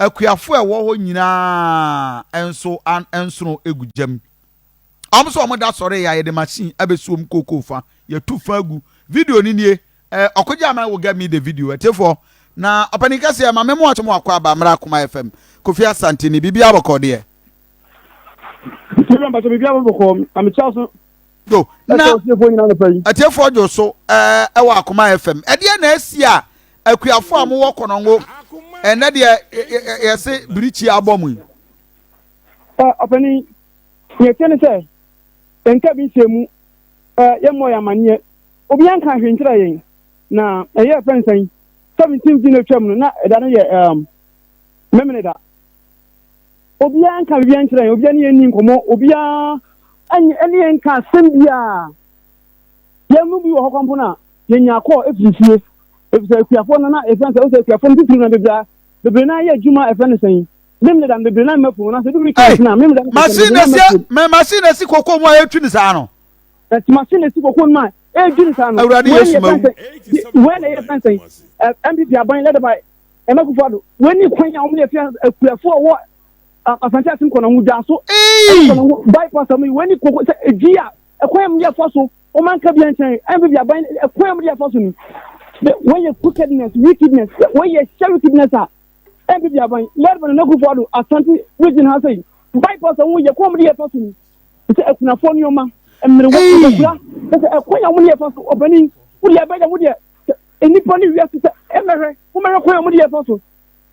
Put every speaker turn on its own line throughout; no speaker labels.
Akuafo a ɛwɔ hɔ nyinaa nso nsono gu gyam. Wɔn nso wɔn da sɔre a yɛde machine abɛsi wɔn kookoo fa, yɛtu fa agu. Video no nie, eh, Ɔkogya Aman will get me the video. Atiefoɔ, na ɔpanin kɛseɛ ma me mo akye mo akɔ aba mmra Akoma FM. Kofi Asante ni, biribiara bɔkɔɔ deɛ?
Biribiara mpakyɛ, biribiara bɔkɔɔ, na mekyia so.
Do, na atiefoɔ dwo so ɛwɔ Akoma FM. Ɛdeɛ na asi a akuafoɔ a mowɔ Kɔnɔngo, ɛnɛ deɛ yɛse birikyi abɔ mu yi.
Ɔpanin, Nea ɛteɛ ne sɛ, yɛnka bi nhyɛɛ mu, yɛmmɔɔ yɛn amanneɛ, obiara nkaa hwee nkyerɛɛ yɛn. Na ɛyɛɛ fɛn sɛn? 17 mfe na atwam no, na ɛda no yɛ um, Memeneda. Obiara nka biribiara nkyerɛ yɛn, obiara ne yɛn nni nkɔmmɔ, obiara ɛne yɛn nka asɛm biara. Yɛn mu bi wɔ hɔ kɔmpo no a, yɛnya kɔɔ efiri fie, efisɛ akuafoɔ no na ɛfɛn sɛ, wosɛ akuafoɔ no titiriw na bebree bebree na yɛ adwuma ɛfɛn no sɛn.
Ei, machine na si mɛ machine na si koko mu a etwi ne saa no.
Machine na si koko mu a etwi ne saa no.
Awurade Yesu ma wu.
Wei na yɛ fɛn sɛn NPP aban led by Emma Akufo-Addo. Wei ni kwan a wɔn yɛ fɛn akuafo a wɔ Asante Asim kɔnɔ ho dwa so. Kɔnɔ ho bypass mu wei ni koko sɛ edwi a ɛkwan mu yɛ fa so wɔn anka bi nkyɛn NPP aban ɛkwan mu yɛ fa so ni. Wei yɛ crookedness, wickedness, wei yɛ hyɛ wickedness a. NPP aban led by Nana Akufo-Addo Asante region ha sɛ bypass a wɔn yɛ kɔn mu de yɛ fa so ni sɛ akunafoɔ nneɛma mmerewa nkakura sɛ ɛkwan a wɔn de yɛ fa so ɔpanin wo deɛ ɛbɛyɛ wo deɛ nnipa ne wiase sɛ ɛmɛhwɛ wɔmɛhwɛ kwan a wɔn de yɛ fa so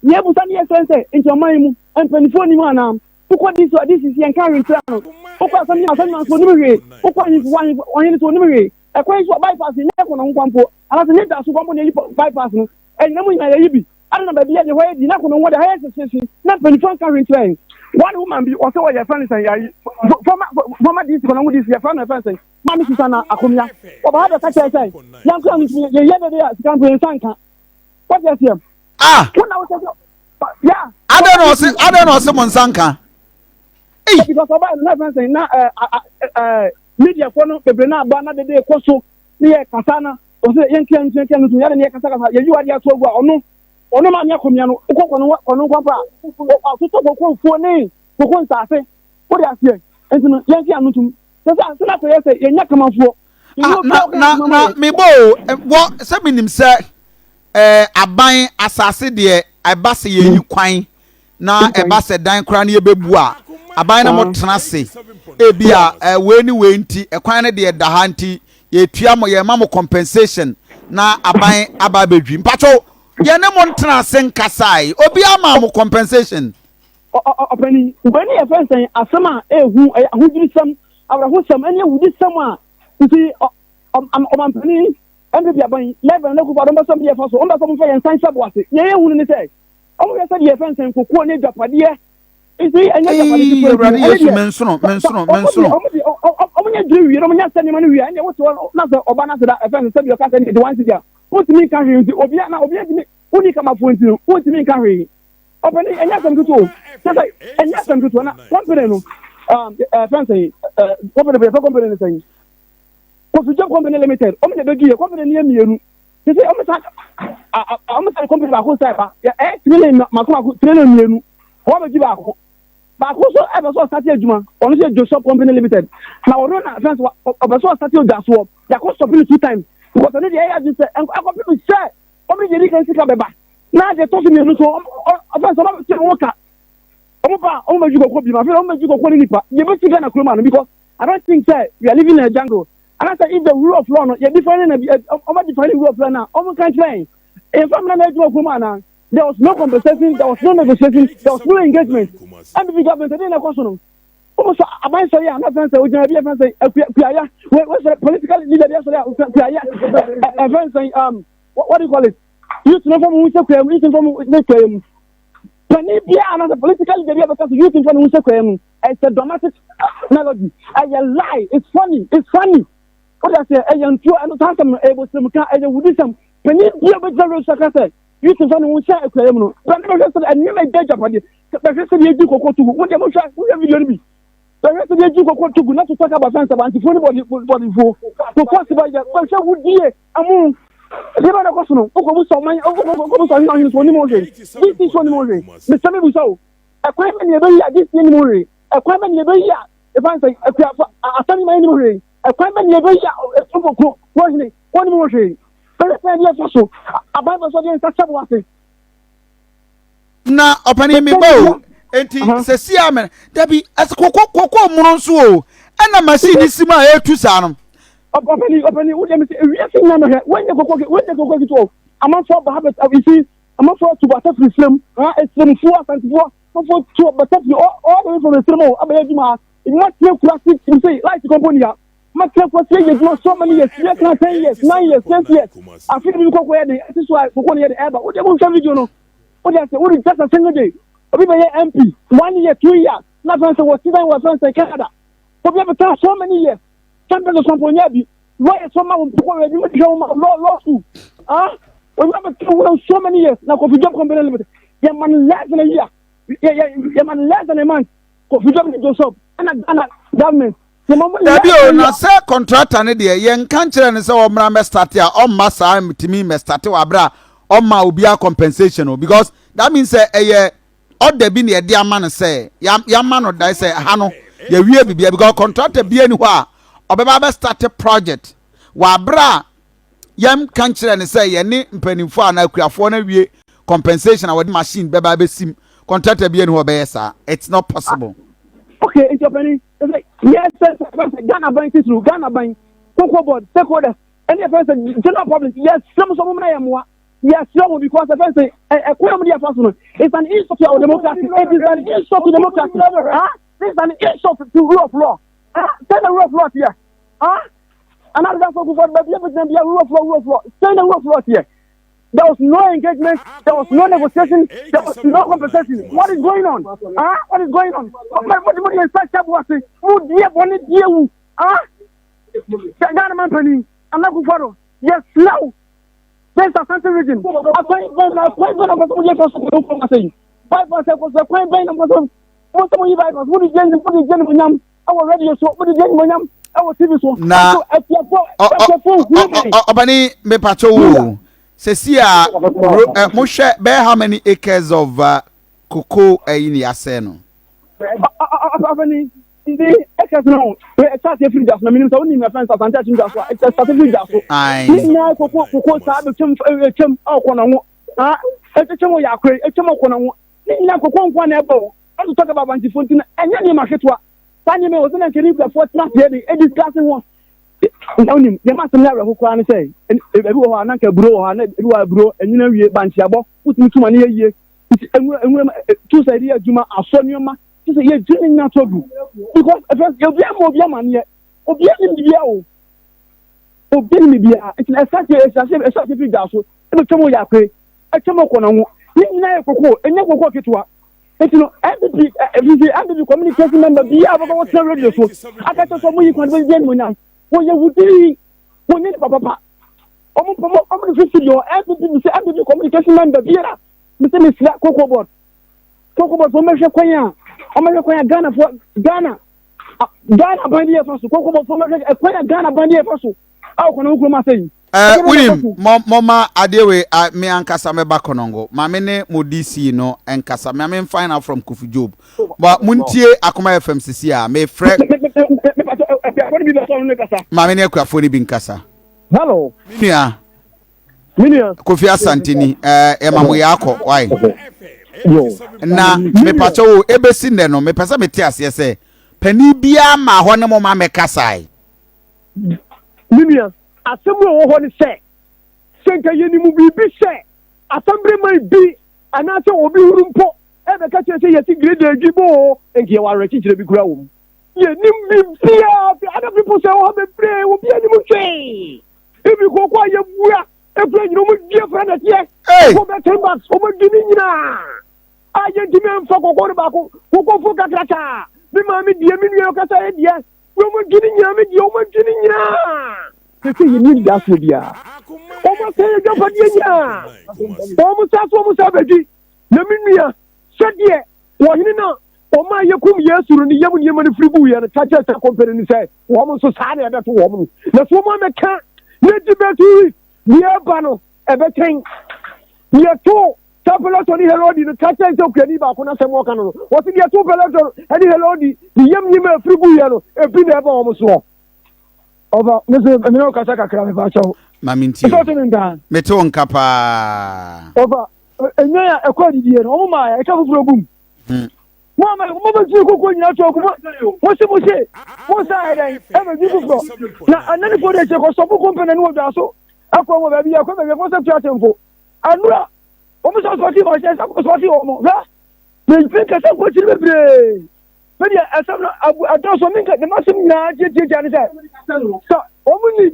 nea ebusa ne yɛ sɛn sɛ nti ɔman yi mu mpanimfoɔ nim anaa wokɔ di so adi sisi yɛn ka hwee nkyerɛ no wokɔ asɛm ne asɛm nanso onim hwee wokɔ ahemfo hɔ ahemfo ɔhene so onim hwee ɛkwan yi so bypass nyɛ kɔnɔ ho kwampo anaasɛ nyɛ da so kwampo na eyi bypass no ɛnyina mu nyinaa yɛyi bi Adɛn na baabi a deɛ hɔ yɛ di na kono wɔ deɛ ha yɛ hyehyeehye na mpanyinfoɔ nka hwee nkyerɛ yɛn. One woman bi ɔsɛ ɔyɛ fɛn sɛn ayi former former DC kɔnɔ ho DC yɛ fɛn no fɛn sɛn maame Susanna Akomia ɔba ha bɛka kyerɛ sɛ yɛn kura no ntumi yɛ yɛ dede a sika mpo yɛn nsa nka wɔte aseɛ.
Ah.
Wɔn na wɔsɛ sɛ ya.
Adɛn na ɔse adɛn na ɔse mo nsa nka.
Ei. Because ɔba na fɛn sɛn na ɛɛ ɛɛ media fo no bebree na aba na dede kɔ so ne yɛ kasa na. Ɔsɛ yɛn kɛ nso yɛn kɛ nso yɛn ne yɛ kasa kasa yɛyi wade ato agu a ɔno ɔno maame akɔmia no wokɔ kɔno kɔno nkwa pa ɔtotɔ koko fuo ne koko nsaase wode aseɛ nti no yɛn kɛ ano ntum sɛ sɛ sɛ na kɔyɛ sɛ yɛnya kamafoɔ.
Ah, na na na mebɔ o wɔ sɛ menim sɛ ɛɛ aban asase deɛ ɛba sɛ yɛyi kwan na ɛba sɛ dan koraa no yɛbɛbu a, aban no mo tena ase. Ebi a eh, wei ne wei nti, ɛkwan no deɛ da ha nti, yɛtua mo, yɛma mo compensation na aban aba abɛdwi. Mpakyɛw, yɛne mo ntena ase nkasae. Obi ama mo compensation.
Ɔpani, wei ne yɛfrɛ sɛn asɛm a ɛhu, ɛyɛ ahodwirisɛm, awerɛhosɛm, ɛne awudisɛm a nti ɔmampanin NPP aban, Levin ne Akufo-Addo mpɛ sɛ wɔde yɛfa so, wɔmpɛ sɛ wɔmfa yɛn nsa nhyɛ bo ase. Nea yɛhu no ne sɛ, Wɔn hwɛ sɛdeɛ yɛfrɛ nsɛn kokoɔ ne agyapadeɛ nti ɛnyɛ agyapadeɛ
ti pɛn Awurade Yesu mensono mensono mensono.
Wɔn nyɛ dwiri wie na wɔn nyɛ sɛ nneɛma no wie ɛnna wote hɔ na sɛ ɔba na sɛ da ɛfɛn sɛ sɛbi ɔka sɛ ne de wɔn si a wontumi nka hwee nti obi na obi ntumi wonni kamafoɔ nti no wontumi nka hwee ɔpɛni ɛnyɛ asɛm ketewa o sɛ sɛ ɛnyɛ asɛm ketewa na kɔmpene no ɛfɛn sɛ kɔmpene yɛfɛ kɔmpene no sɛn Kofi Job Company Limited wɔn na ɛbɛdu yɛ kɔmpene no yɛ mmienu. Sisi ɔmo san ɔmo san kɔmpani baako sɛ ɛba yɛ ɛyɛ trillion mako mako trillion mmienu wɔn abɛgye baako baako nso ɛbɛ so ɔsate adwuma ɔno nso yɛ Joseph Company Limited na ɔno na fɛn so ɔbɛ so ɔsate odwa soɔ yɛakɔ stop no two times because ɔno deɛ ɛyɛ adwene sɛ ɛkɔpem sɛ ɔmo de deɛ edi kan sika bɛba na deɛ ɛtɔ so mmienu so ɔfɛn so ɔmo abɛtua ɔmo ka ɔmo ba ɔmo bɛgye kɔkɔ bi ma afei ɔmo bɛgye kɔkɔ ne nipa deɛ bɛsi Ghana kurom ano because I don't think sɛ we are living in a jungle. Anaasɛ if the rule of law no yɛ define na bi ɔmo define rule of law na ɔmo nka nkyerɛ yɛn nfa mmra na adwuma kurom anaa there was no compensation, there was no negotiation, there was no engagement. NPP government ɛdeɛ na ɛkɔ so no wɔn sɔ aban sɔre a na fɛn sɛ ogyina bi ɛfɛn sɛ akuya kuaya wɔ wɔsɔre political leader bi asɔre a kuaya ɛfɛn sɛ what do you call it, youth no fɔm ho sɛ kuaya mu, youth no fɔm sɛ kuaya mu panin biara anaasɛ political leader bi a bɛka so youth no fɔm ho sɛ kuaya mu. It's a dramatic melody. Ɛyɛ lie. It's funny. It's funny. Wọ́n dà sẹ́ ɛyɛ ntuo ɛno saa asɛm no ɛyɛ bɔsɛm ka ɛyɛ wudisɛm. Panyin bi a ɔbɛgyina wura saka sɛ Yusuf sɛ ne ho hyɛ akuayɛ mu no. Bɛn bɛhwɛ sɛ nneɛma ɛda agyapadeɛ. Bɛhwɛ sɛ deɛ edi koko tugu. Wọ́n deɛ mo hwɛ wohwɛ video no bi. Bɛhwɛ sɛ deɛ edi koko tugu na to talk about fɛn sɛ bantifoɔ ne bɔdifoɔ. Koko asiba yɛ bɛhwɛ wudie ɛmo. Deɛ bɛn na ɛkɔ so no, wokɔbu sɛ ɔman, wokɔbu sɛ ɔhene ɔhene so onim ho hwee. DC so onim ho hwee. Mesɛ mebu sɛ o, ɛkwan bɛ ne ɛbɛyi a DC anim ho hwee. Ɛkwan bɛ ne ɛbɛyi a ɛfa sɛ akuafo asɛm ma anim ho hwee. Ɛkwan bɛ ne ɛbɛyi a ɛfofo kuro ɔhene onim ho hwee. Bɛyɛ sɛ ɛdeɛ fa so, aban bɛ so deɛ nsa hyɛ bo ase.
Na ɔpanin mi ba o, enti sɛsi a mɛ dabi ɛsɛ koko koko mono nso o, ɛna machine ni si mu a ɛretu saa no.
Ɔpanin ɔpanin wo deɛ mi sɛ ewiase nyinaa mɛhwɛ wɔnyɛ koko wɔnyɛ koko ketewa o, amanfoɔ ba ha bɛ you see amanfoɔ tu bata firi siram ha esiramufoɔ asantefoɔ amanfoɔ tu bata firi all all the way from esiram o abɛyɛ adwuma ha edwuma tie kura si mi sɛ light company ha ma tie kura si yɛ adwuma so many years yɛ kan 10 years 9 years 20 years afi bi koko yɛ de ɛti so a koko no yɛ de ɛba wo deɛ mo nhwɛ video no. Wode ase wode just a single day obi bɛyɛ MP one year 2 years na fɛn sɛ wɔ season wɔ fɛn sɛ Canada obi abɛtena so many years 10 pesos mpo nyɛ bi lawyer so ma wo mpokɔ wɔ adwuma hwɛ wo ma law school, ah, obi abɛtena wo so many years na Kofi Job Company Limited yɛ ma no less than a year, yɛ yɛ yɛ ma no less than a month. Kofi Job ne Joseph ɛna Ghana government.
Dabi o, na sɛ contractor no deɛ yɛnka nkyerɛ no sɛ ɔmmra mmɛstarte a ɔmma saa ntumi mmɛstarte wɔ abere a ɔmma obiara compensation o, because that means sɛ ɛyɛ order bi na yɛde ama no sɛ yɛama no dae sɛ ha no yɛwie biribiara, because contractor biara ni hɔ a ɔbɛba abɛstarte project wɔ abere a yɛnka nkyerɛ no sɛ yɛne mpanimfoɔ anaa akuafoɔ no awie compensation a wɔde machine bɛba abɛsim. Contractor biara ni hɔ a ɔbɛyɛ saa, it's not possible.
Okay, nti ɔpɛni sɛ yɛ sɛ sɛ Ghana ban titiriw, Ghana ban, Cocoa Board, stakeholders ɛne yɛfɛ sɛ general public, yɛsrɛ mo sɛ mo mmerɛ yɛ mmoa. Yɛsrɛ mo because ɛfɛ sɛ ɛkwan a mo de yɛfa so no, it's an insult to our democracy. It is an insult to democracy, ah. This is an insult to rule of law, ah. Sɛ na rule of law teɛ, ah, another for for baabi a bɛgyina bia rule of law, rule of law, sɛ na rule of law teɛ. There was no engagement, there was no negotiation, there was no compensation. What is going on? Ah, what is going on? What is such a was? Mo die bɔne die wu. Ah, Ghana man panin, Nana Akufo-Addo, yes, now. This Ashanti Region. Akwan bɛn na akwan bɛn na mpɛ sɛ mo yɛ fɛ so kɔ kɔ ase yi? Bypass ɛkɔ so kwan bɛn na mpɛ sɛ mo sɛ mo yi bypass mo de gye mo de gye ne mo nyam ɛwɔ radio so, mo de gye ne mo nyam ɛwɔ TV so.
Na
So atiafo atiafo hu mi.
Ɔbani mepatwo wo sɛsi a mohwɛ bɛyɛ how many acres of cocoa ɛyi ne yɛasɛe no?
Ɔbani nti acres no ɛhyɛ aseɛ firi dwa so na menim sɛ wonim ɛfɛn sɛ Asante Akyem dwa so a ɛhyɛ aseɛ firi dwa so. Ne nyinaa koko koko saa bɛtwam ɛtwam ɔkɔ na ho ah ɛtwam wɔ yɛakore ɛtwam ɔkɔ na ho ne nyinaa koko nko na ɛbɔ o. Ɔno talk about abantifo nti no ɛnyɛ nneɛma ketewa saa nneɛma wɔ sɛ na nkɛne nkurɔfoɔ tena aseɛ de ɛdi discuss ho. Na wonim deɛ ma asɛm no awerɛho koraa ne sɛ ebi wɔ hɔ a na nka aburo wɔ hɔ a na ebi wɔ aburo ɛnyina wie bankyeabɔ wotumi tuma ne yɛ yie nti nwura nwura tu sɛ yɛde yɛ adwuma asɔ nneɛma te sɛ yɛgyina ne nyina to agu because ɛfɛ obi ama obi amaneɛ, obi anim biribiara o, obi anim biribiara. Nti na ɛsɛ sɛ ɛsɛ ɛsɛ sɛ firi dwa so ɛbɛtwa mu yɛ akɔe ɛtwa mu kɔ na ho ne nyinaa yɛ koko, ɛnyɛ koko ketewa. Nti no NPP ɛfisi NPP communication member biara bɛbɛ wɔtena radio so aka kyerɛ sɛ ɔmo yi kwan bɛgye animonyam wɔyɛ wudii wɔnyɛ nipa papa ɔmo mpɔmɔ ɔmo de fi studio NPP bi sɛ NPP communication member biara mesɛ mesra Cocoa Board, Cocoa Board fo ɔmɛhwɛ kwan a ɔmɛhwɛ kwan a Ghana fo Ghana ban bi yɛ fa so. Cocoa Board fo ɔmɛhwɛ kwan a Ghana ban bi yɛ fa so a ɔkɔ na okurom asɛ yi.
Wonim mɔma adeɛ wei me ankasa mɛba Kɔnɔngo ma me ne mo DC no nkasa ma me find out from Kofi Job ba montie Akoma FM sisi a mefrɛ ma me ne akuafoɔ no bi nkasa.
Hello.
Me nua.
Me nua.
Kofi Asante ni ɛma mo yɛ akɔ wae na mepakyɛ wo ebesi nnɛ no mepɛ sɛ mete aseɛ sɛ panin biara ma hɔ ne mo ma mɛkasae.
Me nua, asɛm a ɛwɔ hɔ ne sɛ, sɛ nka yɛnim biribi sɛ asɛmberɛman bi anaasɛ obi hunu mpo ɛbɛka kyerɛ sɛ yɛsi grade adwi boo, nka yɛwɔ awerɛkyekyerɛ bi koraa wɔ mu. Yɛnim biribiara. Other people sɛ wɔ hɔ bebree, obi anim hwee. Ebi kɔkɔ a yɛbua ekura nyina ɔmo dua fura nɛteɛ kɔkɔ bɛ 10 bags ɔmo di ne nyinaa a yɛntumi amfa kɔkɔ no baako kɔkɔ fo kakraka. Me maame deɛ, me nua ɔkasa yɛ deɛ ɔmo di ne nyinaa, me deɛ ɔmo di ne nyinaa sɛ yɛni anidasoɔ biara. Ɔmo asɛ yɛ dwapadeɛ nyinaa, ɔmo sa so ɔmo sa bɛdwi. Na me nua, sɛdeɛ wɔhene no a ɔma yɛkum Yesu no ne yam nneɛma no firi guiɛ no ka kyerɛ sɛ company no sɛ wɔn nso saa na ɛbɛto wɔn no na so wɔn amɛka na di bɛtu. Deɛ ɛba no, ɛbɛkyɛn. Deɛ ɛtoo saa Pilato ne Herode no, ka kyerɛ sɛ okuani baako no asɛm ɔka no no, wɔse deɛ ɛtoo Pilato ne Herode ne yam nyim a ɛfiri guiɛ no, ebi na ɛba wɔn soɔ. Ɔfa, me se, me ne wo kasa kakra, mepa kyɛw.
Ma me nti o. Mete wo nka paa.
Ɔfa, enwan a ɛkɔ adidie no, wɔn maa ɛka foforɔ gum. Mo ama mo bɛtumi koko nyina to agu mo mo se mo se mo nsa ayɛ dɛn ɛbɛdwi foforɔ na ananifoɔ de kyɛ kɔsɔfo kompene ne wɔdwa so akɔ wɔ baabi akɔ baabi akɔ sɛ tua temfo anura wɔn sɛ sɔti ma hyɛ sɛ sɔti wɔn hwɛ mentumi kasa nkɔkyiri bebree me deɛ ɛsɛm no abu adɔso me nka ne masɛm nyinaa tiatiatia ne sɛ sɛ wɔn nim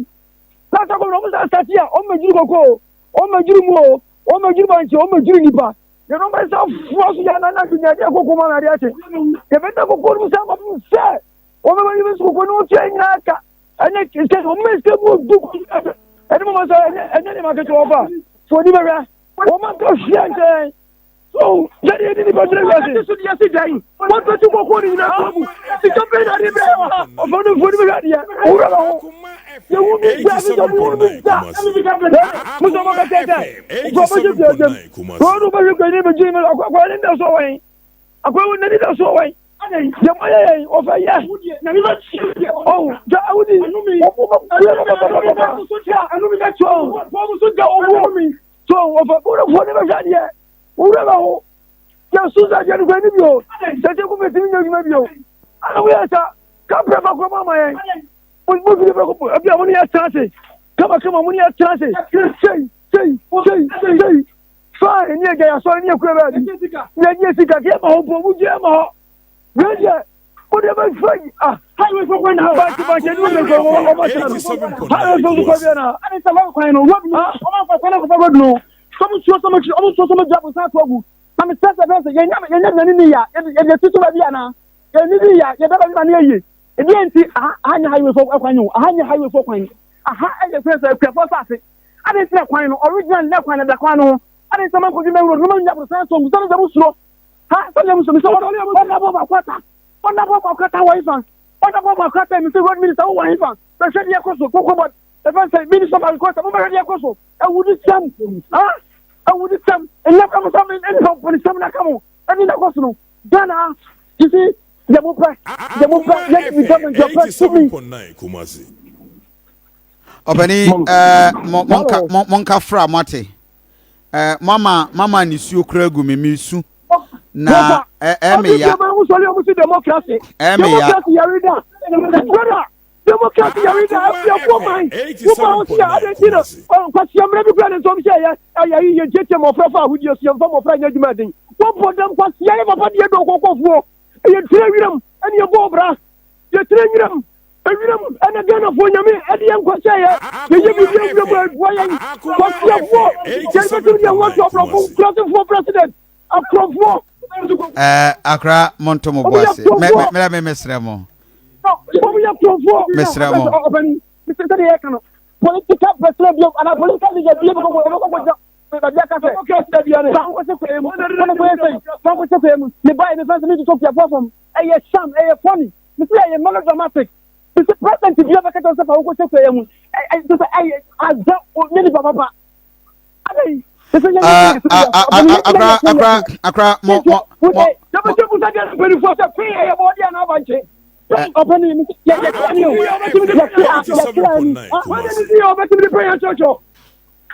na sɛ kɔm na wɔn sɛ asate a wɔn bɛdwiri koko wɔn bɛdwiri mu o wɔn bɛdwiri bankye wɔn bɛdwiri nipa. Yɛn ɔmo nsa foa so yɛn anan adwene adeɛ koko ma adeɛ akye. Yɛbɛda koko no mu sɛ ama sɛ wɔn bɛbɛ yi koko no tua nyinaa ka. Ɛnyɛ sɛ wɔn bɛ sɛ mu du ɛne mo ma sɛ ɛnyɛ ɛnyɛ ne ma ketewa ɔfa. So oni bɛhwɛ wɔn ma nka hwɛ nkyɛn. So yɛde yɛde nipa gyina wiase. So deɛ si dɛn wɔn bɛ tu koko no nyinaa kɔ mu. Sika bɛn na adeɛ bɛyɛ wɔ ha. Ɔfa no mfoni bɛhwɛ adeɛ. Owura bɛ ho. Yɛwu bi da bi da bi wu bi da. Musa mo kɛtɛ sɛ nkurɔfo hyɛ fi asɛm. Kuro no bɛhwɛ kwan bɛgye mi akɔ akɔ ne da so wɔn. Akɔ wɔn n'ani da so wɔn. Yɛ mo yɛ yɛn ɔfɛ yɛ. Ɔwɔ gya awudi. So ɔfɛ bɔrɔfo ne bɛhwɛ adeɛ. Owura bɛ ho. Yɛ so sɛ adeɛ no kwan ni bio. Sɛ sɛ kò fɛ timi nyɛ adwuma bio. Ana woyɛ sa kapra fa kɔ ma ma yɛn. Mo fi bɛ ko ebi a mo ne yɛ tena ase kama kama mo ne yɛ tena ase sei sei sei sei fine ne yɛ gya yɛ asɔre ne yɛ kura baabi ne yɛ gye sika kɛ ma hɔ mpo mo gye ma hɔ wei deɛ mo deɛ bɛ fɛ yi ah highway fo kwan na baasi baasi ɛni mo bɛ kɔ ɔmo ɔmo tena no highway fo kɔ bi na ɛni sɛ lɔri kwan no road no ɔmo afa kwan na kɔfa road no sɔmu suo sɔmu akyi ɔmo suo sɔmu gya abosan ato agu na mi sɛ sɛ fɛn sɛ yɛn nya yɛn nya nani ni ya yɛ yɛ ti so baabi ana yɛn ni bi ya yɛ bɛ baabi ma ne yɛ yie. Ɛdeɛn nti aha aha nyɛ highway fo kwan o aha nyɛ highway fo kwan aha ɛyɛ fɛn sɛ akuafoɔ asase adɛn nti na kwan no original na kwan no da kwan no ho adɛn nti na mankɔdwi mɛ road no ma nya aborosan so sɛ sɛ mo suro ha sɛ sɛ mo suro sɛ ɔnabɔ baako ata ɔnabɔ baako ata wɔ ifa ɔnabɔ baako ata mi sɛ road minister wɔ ifa bɛhwɛ deɛ kɔ so koko bɔ ɛfɛn sɛ minister of agriculture mo bɛhwɛ deɛ kɔ so awudi sɛm ha awudi sɛm ɛnyɛ kɔ mo sɛ ɛnyɛ pɔni sɛm na ka mo ɛni na kɔ so no Ghana you see deɛ mo pɛ deɛ mo pɛ yɛ ni government deɛ pɛ tumi.
Ɔpɛni ɛɛ mo mo nka mo mo nka fra mo ate ɛɛ mo ama mo ama nisuo kura gu mi mi su na ɛ ɛ mi ya
ɛ mi ya. Democracy yɛre da afiafoɔ man woba wo se a adɛn nti na kwasia mmerɛ bi kura ne nsɔm hyɛ yɛ ɛyɛ yi yɛ tietie mmɔfra fa ahodie so yɛmfa mmɔfra nyɛ adwuma den wɔbɔ dam kwasia yɛ papa deɛ dɔ kɔkɔfoɔ yɛ tire wiram ɛne yɛbɔ ɔbra yɛ tire wiram ewiram ɛna Ghanafoɔ nyame ɛde yɛn nkwahyɛ yɛ yɛyɛ biribi awura mu ɛboa yɛn kwasiafoɔ yɛn bɛtumi deɛ ho ato aborɔfo nkurasefoɔ president akorɔfoɔ
ɛɛ akora monto mo bo ase mɛ mɛ mɛ mesrɛ mo mesrɛ mo
political president bi ana political leader bi bɛ kɔ kɔ kɔ baabi aka sɛ fanko sɛ kɔɛ mu ne ba yɛ ne fɛn sɛ ne tutu fiafoɔ fam ɛyɛ sham ɛyɛ funny ne sɛ ɛyɛ melodramatic ne sɛ president bi bɛka kyɛw sɛ fanko sɛ kɔɛ mu ɛyɛ sɛ ɛyɛ azɛ ne nipa papa
akra akra akra mo mo mo.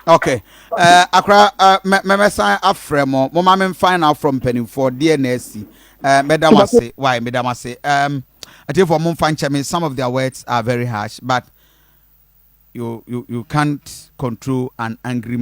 Okay. Akra mɛmɛsan afrɛ mo mo ma me find out from mpanimfoɔ deɛ na asi mɛda mo ase why mɛda mo ase atiefoɔ mo nfa nkyɛ me some of their words are very harsh but you you you can't control an angry man.